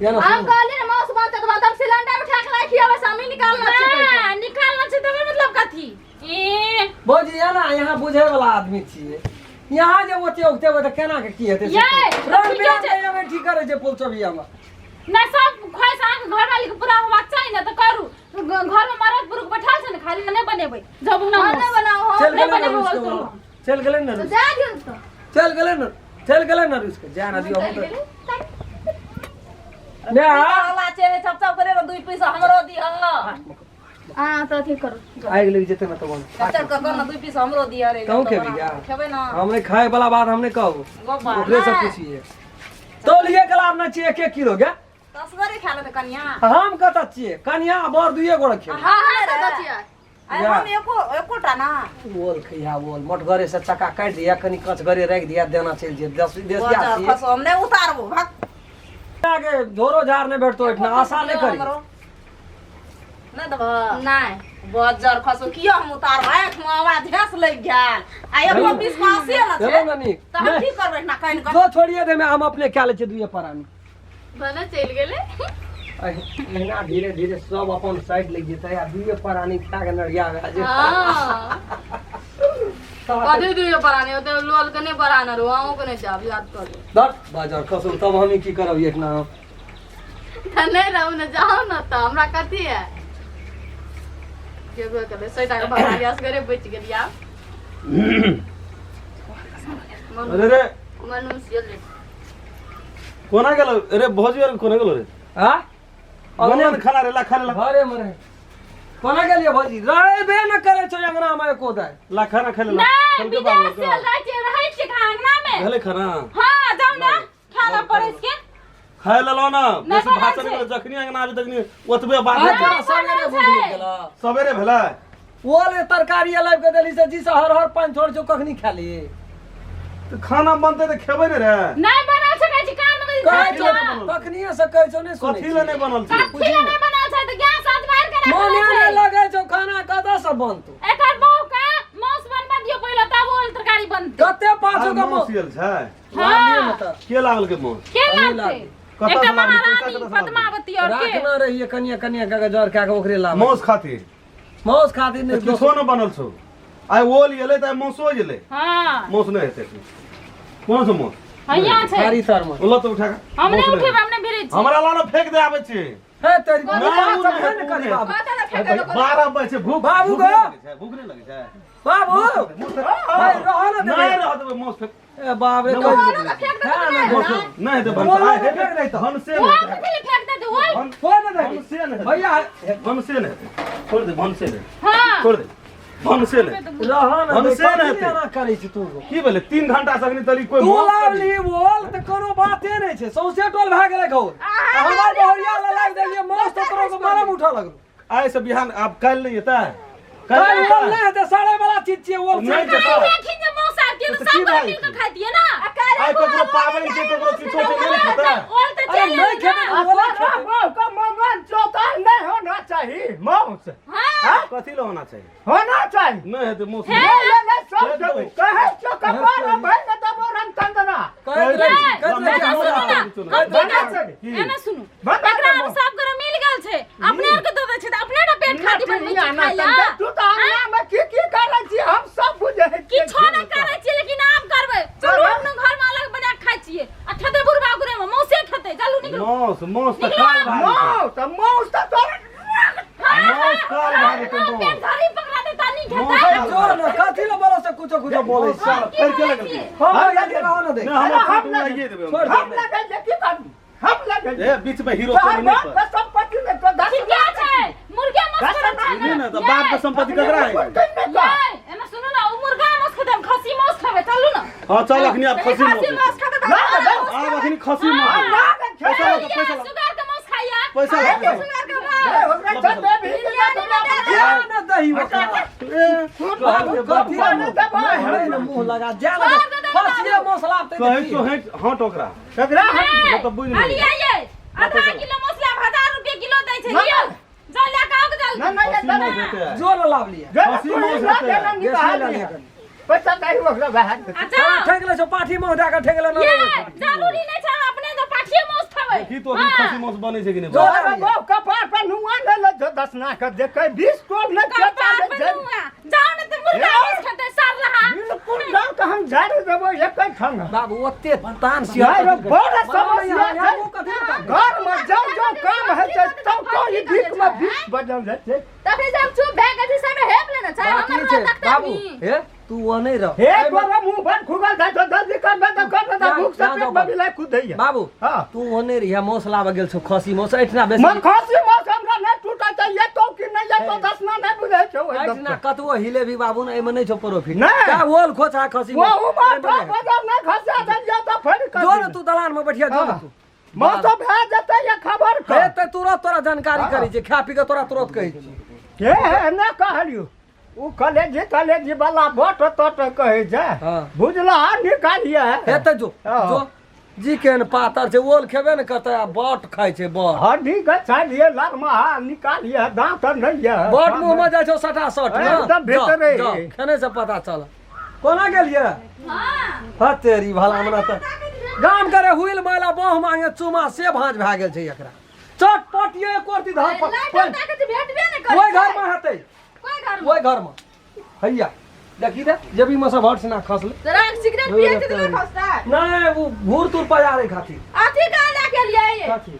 या ना हम सुनू। कहली ने माउस बनते तऽ हम सिलेंडर उठा के राखी आबै से हमही निकालना छै हाँ, निकालना छै तकर मतलब कथी ए भौजी यहाँ ना यहाँ बुझे वाला आदमी छियै यहाँ जे ओते उगते तऽ केना के की हेतै से ये, कहू। रंग ठीके बिरंग छै। के एमे ठीक करै छै फूल चबिया मे ना सब ख्वाहिश अहाँके घरवाली के पूरा होबाक चाही ने तऽ करू घर में मरद पुरुष बैठल छै ने खाली नहि बनेबै जब ना हम नहि बनाउ हम चल नहि गेलै ने बनेबै रुस के बोल वहाँ। चल गेलै ने तऽ रुस जा दियौ तऽ चल गेलै ने चल गेलै ने रुस के जा ना दियौ हम तऽ ने वाला छै छप छप करे दुई पैसा हमरो दिह अहाँ तऽ अथी करू आगि लागि जेतै ने तऽ बन चल कर कर ना दुई पीस हमरो दिह रे तहूँ खेबही क्या? खेबै ना हम नहीं खाए वाला बात हम नहीं कहू गोबा ओकरे से पूछिए तौलिए के लाभ ना छियै एक एक किलो के तसगरे खा लेतै कनिया हम कतऽ छियै कनिया बर दुइए गोड़ा खेबै हाँ हाँ कतऽ छियै आइ या। हम एको एकोटा ना ओल खैहा ओल मोटगरे से चक्का काटि दिया कनि कचगरे राखि दिया देना चलि जे दस देसिया बजर छियै खसो हम नहि उतारबो भक आगे झोरो झार नहि भेटतो एहिठिना आशा नहि करी हमरो नहि देबह नहि बजर खसो किया हम उतारबो आँखि मे आवाज झेस लागि गेल आ एको पीस पासे न देबो छै ने नीक तऽ हम की करबै ना कानि कऽ जो छोड़िए देमे हम अपने खा लै छियै दुइए प्राणी भने चलि गेलै एहिना धीरे धीरे सब अपन साइड लागि जेतै आ दुइए प्राणी खा के नरिया भए जेतै हाँ कथी दुइयो परानी ओते लोल के नहि बढ़ाना रहो अहूँ के नहि जाब याद कर दस बाजार खसू तब हम ई की करब एहिठिना हम तऽ नहि रहू ने जाउ ने तऽ हमरा कथी है केबो केलै सौ टाका भगा लिया असगरे बचि गेली आब अरे रे मनुष्य ले कोना गेलो अरे भौजी आर कोना गेलो रे आ बना ने खाना रे ला खाना ला घरे मे रहे कोना गेलियै भौजी रहबे न करै छौ अंगना मे एको दाय ला खाना खाय ले ला नहि खेलके बाबू विदेश से रहै छियै रहै छियै कहाँ अंगना मे भेलै खाना हाँ जाउ ने खाना परसि के खाय लेलौ ना नहि बेसी बनल भाषण छै। करे जखनी अंगना आबी तखनी ओतबे बात आइ हेतै। तोरा सवेरे भूख लागि गेलौ सवेरे भेलै ओल तरकारी लाबि के देली से जी से हर हर पानि छोड़ छौ कखनी खा ली तऽ खाना बनतै तऽ खेबै ने रे नहि बनल छै कहै छी कान मे कहै कथी छौ कखनिये से कहै छौ नहि सुनै कथी लए नहि बनल छै लए नहि बनल छै तऽ गैस आज बाहर के मने राखल नहि छै लगै छौ खाना कतऽ से बनतौ एकर बहू का मांस बनबा दियौ पहिले तब ओल तरकारी बनतै कते पाछू आइ के माउस आयल छै हाँ तऽ के लागल के माउस के हमही लागतै लागतै। कतऽ एकटा से लागतै? पैसा महारानी कतऽ से लागतै? पद्मावती और के राखना रहिए कनिया कनिया के जर कए के ओकरे लाबै माउस खातिर माउस खातिर तऽ नहि किछो नहि बनल छौ आइ ओल एलै तऽ आइ माउसो एलै हाँ माउस नहि हेतै कोन छै माउस हैया छै थारी तर मे ओला तऽ उठा कऽ हम नहि माउस उठेबै हम नहि भिड़ै छी हमरा ला ने फेंक दे आबै छी हे तेरी नहि, बात ओ सब नहि, है ने ओ करी नहि। बाबू 12 बजे छै भूख बाबू भूख गो। नहि लगै छै भूख नहि लगै छै बाबू हे रह ना नहि देबै रह देबै माउस फेंक ए बाप रे नहि, कहि नहि, देबै। है ना माउस देबै। फेंक। नहि हेतै बोलो भनसा ने फेंक नहि तऽ। भनसे ओल नहि हेतै कथी लए फेंक देतै ओल छोड़ ने दे भनसे नहि हेतै भैया भनसे नहि हेतै छोड़ दे भनसे नहि हाँ छोड़ दे भनसे नहि रह ना दे भनसे नहि कथी हेतै। एना करै छी तू की भेलै 3 घंटा से अखनी तली कोई तू माउस लाभ ली बोल तऽ कोनो बाते नहि छै सौंसे टोल भए गेलै घौर हमर बहुरिया लए लाबि देलियै माउस तऽ तोरो के मरम उठऽ लगलो आइ से बिहान आब काल्हि नहि एतै काल्हि काल्हि ओल नहि हेतै सड़ै वाला चीज छियै ओल नहि सड़ि जेतै। देखी जे मौसा के तऽ सब की गोटा भए मिल के जेतै? खाइतियै ना आइ ककरो पाबनि छै ककरो किछो छै नहि ने खेतै ओल तऽ अरे चलि नहि एलै खेतै ना तऽ ओले खेतै बहु का मन चौका नहीं होना चाहिए मांस हाँ कथी लए होना चाही होना चाहिए नहि हेतै मौस हे। ले ले सब फेंक देबै। कहे चो कपार भाई न तब रामचंद्र कहैत रहै छी कहैत रहै छी एना हमरा सुनू ना सुनू। हम की बना कहै छै। छी? एना सुनू बना एकरा दे हम सब गोरा मिल गेल छै अपने आर के दऽ दै छै तऽ अपने ने पेट खातिर बनबै छै खाइ ला तू तो अंगना में की की करै छी हम सब बुझै छी किछो नहि करै छियै लेकिन आब करबै चलू अपना घर में अलग बना के खाइ छियै आ खेतै बुढ़बा गुरे में मौसे खेतै चलू निकलू मौस मौस तऽ काल भए जेतै मौस मौस तऽ तोर मौस काल भए जेतै पेट मौस धरी पकड़ा देता नहीं मौस खेतै काल जो ने कथी ले बोलो से कुछो कुछो बोलै छी चल फेर के लगल हम लगे रहो ना दे नहि हम हम अपना लागिए देबै छोड़ हम लगे जे की करू हम लगे ए बीच में हीरो तोहर कोनो नहीं बाप पर के संपत्ति में तो दस ठीके छै मुर्गे मौस दस खेतै छै नहीं ना तऽ बाप के संपत्ति ककरा है ये एना सुनू ना ओ मुर्गा मौस खेतै हम खस्सी मौस खेबै चलू ना हां चल अखनी आप खसी खस्सी मौस मांस खेतै तऽ ना, ना, आब अखनी खसी मौस पैसा ला ये पैसा ला सुगर के मौस खाइया पैसा ला पैसा सुगर के मांस ओकरा चलते भी जा ना दही ओकरा ए बाबू कथी ले मुँह मुँह ने मुँह लगा जा ना खसिए मसला पे कहै छौ हट हट ओकरा ककरा ओ तऽ बुझि अली गेलै आइए आधा किलो मसला 1000 रुपये किलो दै छै ना, लियो जाओ ले के आओ जल्दी ना ना खसी मौस हेतै जो ना लाभ लिया खसी मांस हेतै। बेसी ला लिया कनी। पैसा दही ओकरा बाहर अच्छा ठेक ले छौ पाठी मुँह दए के ठेक ले ना ये जरूरी नहीं छै अहाँ अपने तो पाठिए मौस खेबै देखी तो अभी खसी मांस बनै छै कि नहि? जो। अरे बाप, कपार पर नुआ ले ले जो दसना के देखे 20 टोल ने कपार खेता पर ने। नुआ। जाओ ने तऽ मुर्गा मांस खेतै सार रहा। बिल्कुल जाओ तऽ हम झाड़ि देबो एकै ठंग। बाबू ओते तान नहीं रे, बड़ समस्या छै। घर में जाओ जाओ काम है छै तब तो ई भीख में भीख बजल जाइ छै। तखने जब चुप भए गेल छी सब हेप लेने छै। बात हमर ई छै तकते बाबू नी। हे तू ओ नहि रह। हे तोरा मुंह बंद खुगल जाइ छौ, जल्दी करबे तऽ कर ने तऽ भूख से यहाँ पेट जाओ। में बिलाइ कुदैया। बाबू हाँ। तू ओने रहिया, मौस लाबऽ गेल छौ खसी मौस एहिठिना बेसी। मन खसी मौस हमरा नहि टूटै छै, ये तो कि नहि ये तो दसना नहि बुझै छौ ओहि एहिठिना गपके। कतबो हिलेबी बाबू ने एहिमे नहि छौ प्रोफिट। नहि। चाहे ओल खोचा खसी मौस, ओहू मे एहिमे नहि। बजार नहि खसा देलियै तऽ फेर जो ने तू दलान में बैठिया जो ने हाँ। तू। मौस भए जेतै ये खबर हे के। ते तुरंत तोरा जानकारी हाँ। करै छै, खा पी के तोरा तुरंत कहै छी। हे हे नहि कहलियौ ओ कलेजी तलेजी वाला बट तट कहै छै। हाँ। बुझला निकालिए। हे ते जो हाँ। जो जी केहन पातर छै, ओल खेबे ने करतै आ बट खाइ छै बट। हड्डी के छाड़िए लरमा निकालिए, दाँत नहि ये। बट मुँह में जाइ छौ सटा सट ने। एकदम भीतरे। जा, जा, खेने से पता चल कोना गेलियै। हाँ। ह तेरी भला मना तऽ गाम करे हुइल मैला बाँह मांगे चुमा से भाँज भए गेल छै एकरा। चटपट ये एको रत्ती धर पर लाइट ओहि ताकत भेटबे ने करै ओहि घर में हेतै। कोइ घर में? ओहि घर में हैया देखी रे जेबी में सब हट सिना खसले। तोरा सिगरेट पिए छै तऽ नहि खसतै? नहि, ओ घूर तूर पजारै खातिर। अथी कहाँ लए के एलियै? कथी?